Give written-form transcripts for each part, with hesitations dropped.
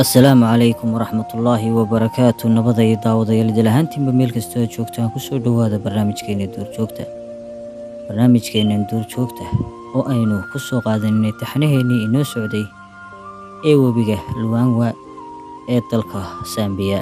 Assalaamu calaykum waraxmatullaahi wabarakaatu. Nabada iyo daawadayaal idil ahaantiinba meel kastoo aad joogtaan, kusoo dhowaada barnaamijkeena duurjoogta. Barnaamijkeenan duurjoogta oo aynu kusoo qaadaninay taxnaheennii inoo socday ee webiga Luangwa ee dalka Sambiya.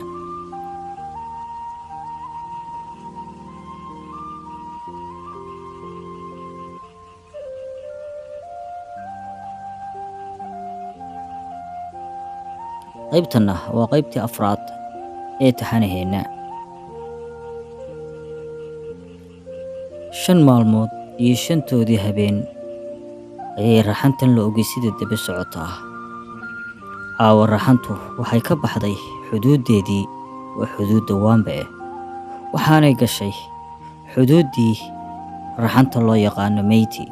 Qaybtanna waa qaybtii afraad ee taxanaheenna. 5 maalmood iyo 5toodii habeen ayay raxantan la ogeysida daba socotaa. Caawa raxantu waxay ka baxday xuduuddeedii, waa xuduudda Wambe, waxaanay gashay xuduuddii raxanta loo yaqaano Meyti.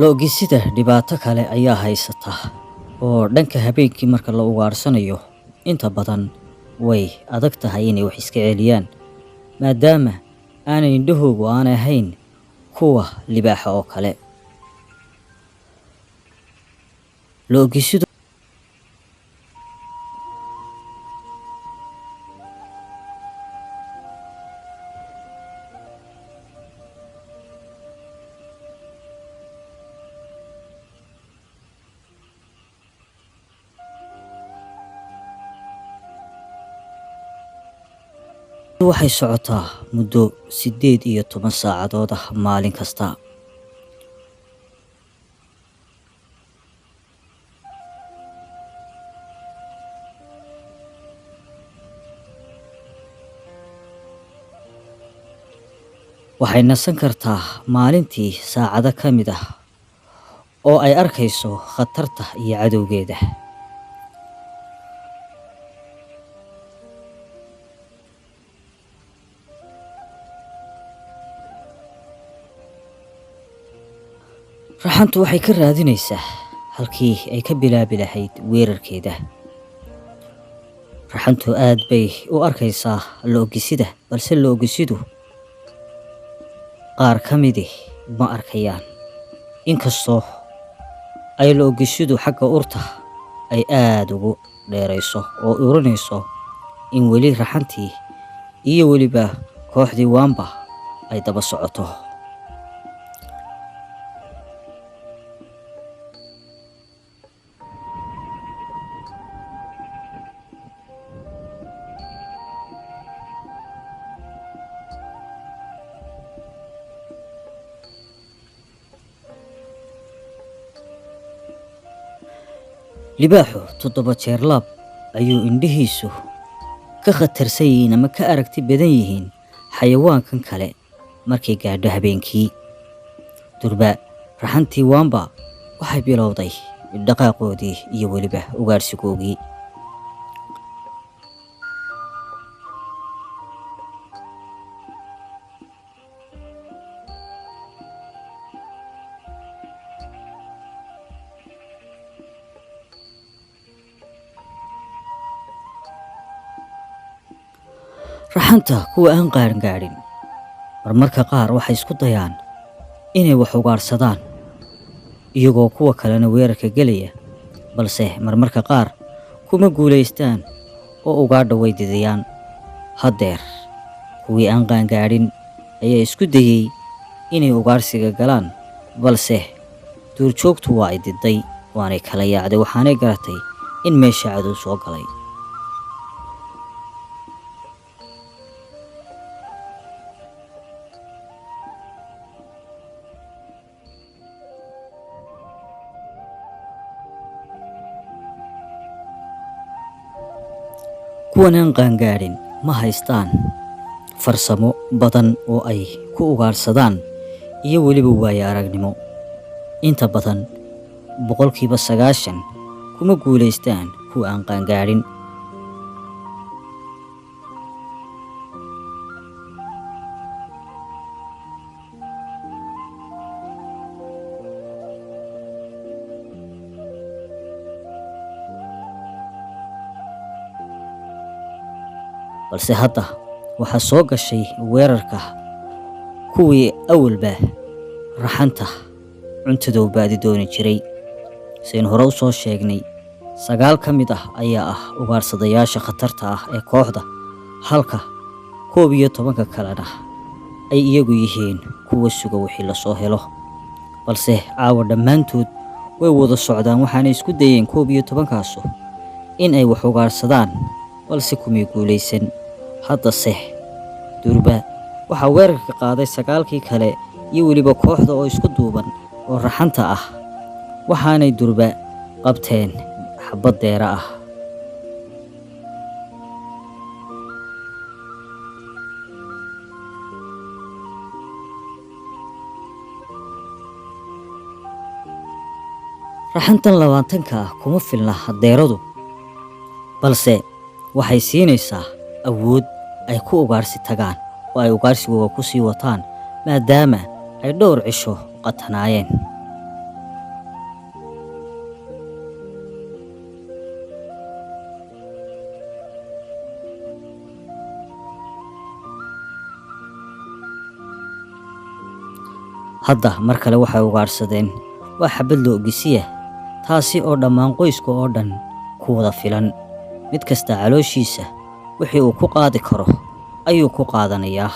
Lo-gisida dhibaato kale ayaa haysata oo dhanka habeenkii marka la ugaarsanayo inta badan way adag tahay inay wax iska celiyaan, maadaama aanay indhahoogu aanay ahayn kuwa libaaxa oo kale. Lo-gisidu waxay socotaa muddo 18 saacadood ah maalin kasta. Waxay nasan kartaa maalintii saacado ka mid ah oo ay arkayso khatarta iyo cadowgeeda. Raxantu waxay ka raadinaysaa halkii ay ka bilaabi lahayd weerarkeeda. Raxantu aad bay u arkaysaa lo-gisida, balse lo-gisidu qaar ka midi ma arkayaan. Inkastoo ay lo-gisidu xagga urta ay aad ugu dheerayso oo urinayso in weli raxantii iyo weliba kooxdii Wamba ay daba socoto. Libaaxu 7 jeer laab ayuu indhihiisu ka khatarsan yihiin ama ka aragti badan yihiin xayawaankan kale markay gaadho habeenkii. Durba raxantii Wamba waxay bilowday dhaqaaqoodii iyo weliba ugaadhsigoogii. Raxanta kuwa aan qaangaadhin marmarka qaar waxay isku dayaan inay wax ugaadhsadaan iyagoo kuwa kalena weerarka gelaya, balse marmarka qaar kuma guulaystaan oo ugaadha way didiyaan. Haddeer kuwii aan qaangaadhin ayaa isku dayay inay ugaadhsiga galaan, balse duurjoogtu waa ay diday, waanay kala yaacday, waxaanay garatay in meesha cadow soo galay. Kuwan aan qaangaadhin ma haystaan farsamo badan oo ay ku ugaadhsadaan iyo weliba waayo aragnimo. Inta badan 90% kuma guulaystaan kuwa aan qaangaadhin. Balse hadda waxaa soo gashay weerarka kuwii awalba raxanta cuntada u baadi dooni jiray. Sayn hore u soo sheegnay, 9 ka mid ah ayaa ah ugaarsadayaasha khatarta ah ee kooxda, halka 11 kalena ay iyagu yihiin kuwa suga wixii la soo helo. Balse caawa dhammaantood way wada socdaan, waxaana isku dayeen 11-kaasu in ay wax ugaarsadaan, balse kumay guulaysan. Haddase durba waxaa weerarka qaaday 9kii kale iyo weliba kooxda oo isku duuban oo raxanta ah, waxaanay durba qabteen xabad deera ah. Raxantan 20-ka ah kuma filna deeradu, balse waxay siinaysaa awood ay ku ugaarsi tagaan oo ay ugaarsigooda ku sii wataan, maadaama ay dhowr cisho qatanaayeen. Hadda mar kale waxay ugaarsadeen waa xabad loogisiya, taasi oo dhammaan qoyska oo dhan ku wada filan. Mid kasta calooshiisa wixii uu ku qaadi karo ayuu ku qaadanayaa.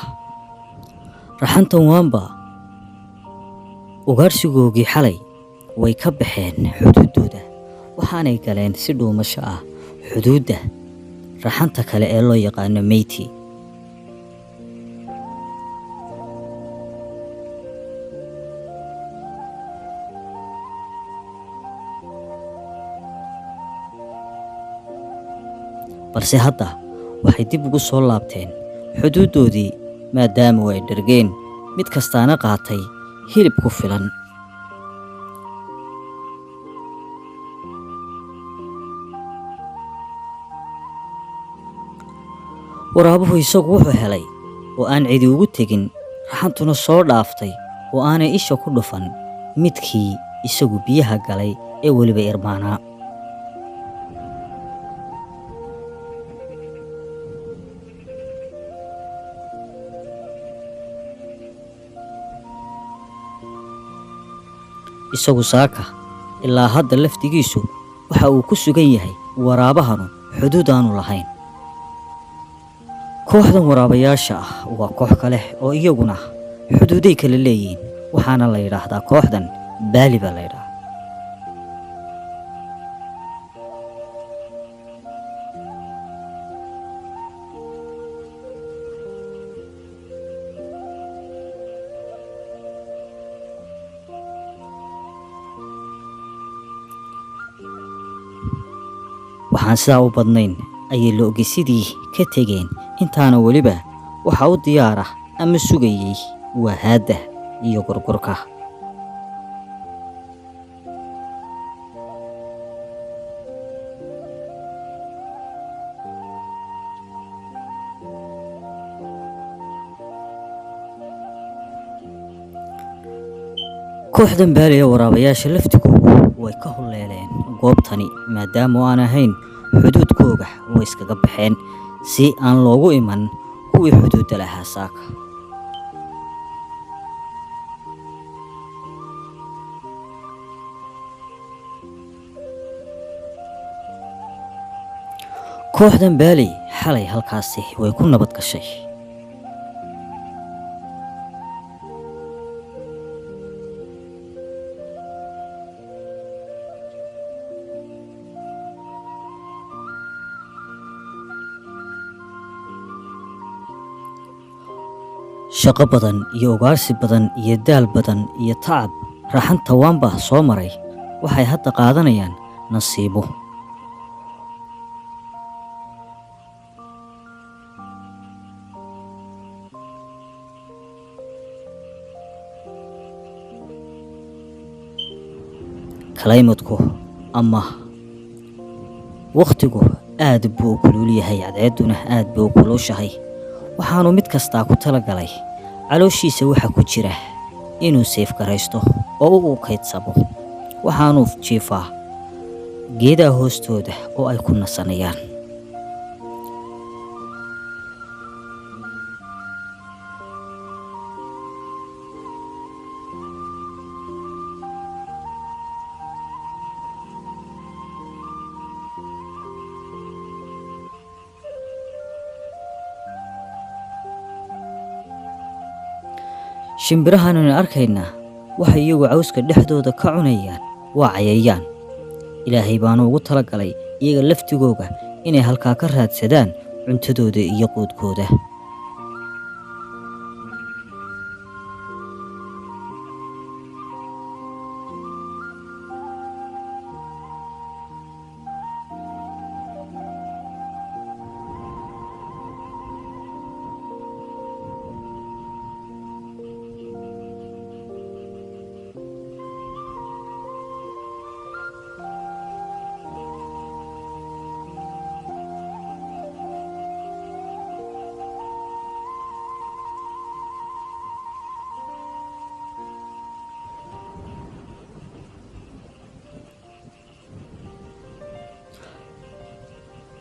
Raxantan waanba ugaarsigoogii xalay way ka baxeen xuduuddooda, waxaanay galeen si dhuumasho ah xuduudda raxanta kale ee loo yaqaano Meyti. Balse hadda waxay dib ugu soo laabteen xuduuddoodii, maadaama ay dhergeen, mid kastaana qaatay hilib ku filan. Waraabuhu isagu wuxuu helay oo aan cidi ugu tegin, raxantuna soo dhaaftay oo aanay isha ku dhufan midkii isagu biyaha galay ee weliba irmaanaa. Isagu saaka ilaa hadda laftigiisu waxa uu ku sugan yahay waraabahanu xuduud aanu lahayn. Kooxdan waraabayaasha ah waa koox kale oo iyaguna xuduuday kala leeyihiin, waxaana la yidhaahdaa kooxdan Baali baa la yidhaahdaa. Waxaan sidaa u badnayn ayay loogisidii ka tegeen, intaana weliba waxa u diyaar ah ama sugayay waa haadda iyo gorgorka. Kooxdan Baali ee waraabayaasha laftigoodu way ka hulleeleen goobtani, maadaama aan ahayn xuduudkooga way iskaga baxeen si aan loogu iman kuwii xuduudda lahaa saaka. Kooxdan Baali xalay halkaasi way ku nabad gashay. Shaqo badan iyo ugaarsi badan iyo daal badan iyo tacab raxanta waanba soo maray, waxay hadda qaadanayaan nasiibo. Kaleymadku ama waqtigu aad buu u kulul yahay, cadceeduna aad buu u kulushahay. Waxaanu mid kastaa ku talagalay calooshiisa waxa ku jira inuu seef garaysto oo uu kaydsamo. Waxaanu jiifaa geedaha hoostooda oo ay ku nasanayaan. Shimbirahanaynu arkaynaa waxay iyagu cawska dhexdooda ka cunayaan waa cayayaan. Ilaahay baana ugu talagalay iyaga laftigooga inay halkaa ka raadsadaan cuntadooda iyo quudkooda.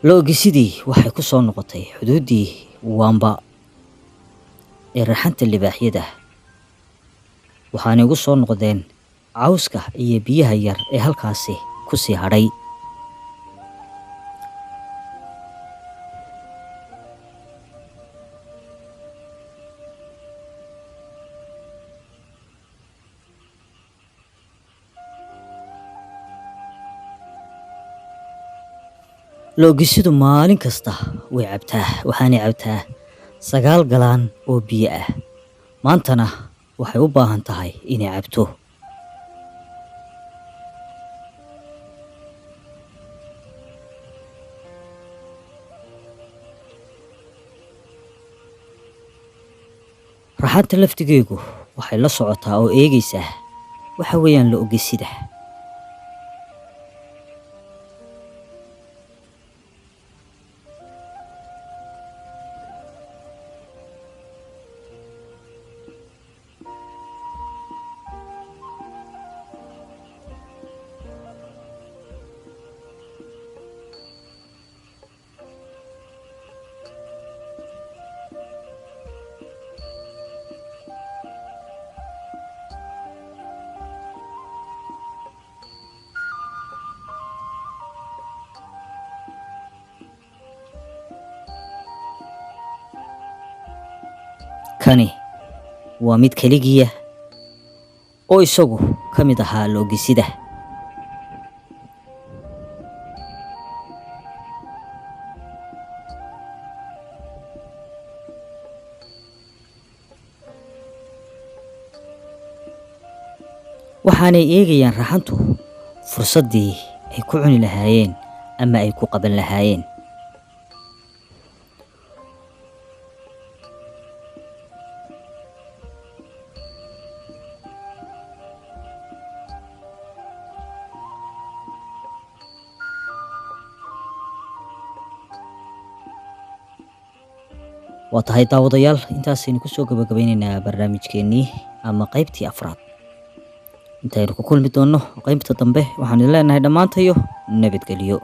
Lo-ogisidii waxay ku soo noqotay xuduuddii Wamba ee raxanta libaaxyada, waxaanay ugu soo noqdeen cawska iyo biyaha yar ee halkaasi ku sii hadhay. Lo-ogisidu maalin kasta way cabtaa, waxaanay cabtaa 9 galaan oo biyo ah. Maantana waxay u baahan tahay inay cabto. Raxanta laftigeegu waxay la socotaa oo eegaysaa waxa weeyaan lo-ogisida. Kani waa mid keligiya oo isagu ka mid ahaa lo-ogisida. Waxaanay eegayaan raxantu fursaddii ay ku cuni lahaayeen ama ay ku qaban lahaayeen. Waa tahay daawadayaal, intaasaynu ku soo gabagabaynaynaa barnaamijkeennii ama qaybtii afraad. Intaynu ku kulmi doonno qaybta dambe, waxaan idin leenahay dhammaantayo nabadgelyo.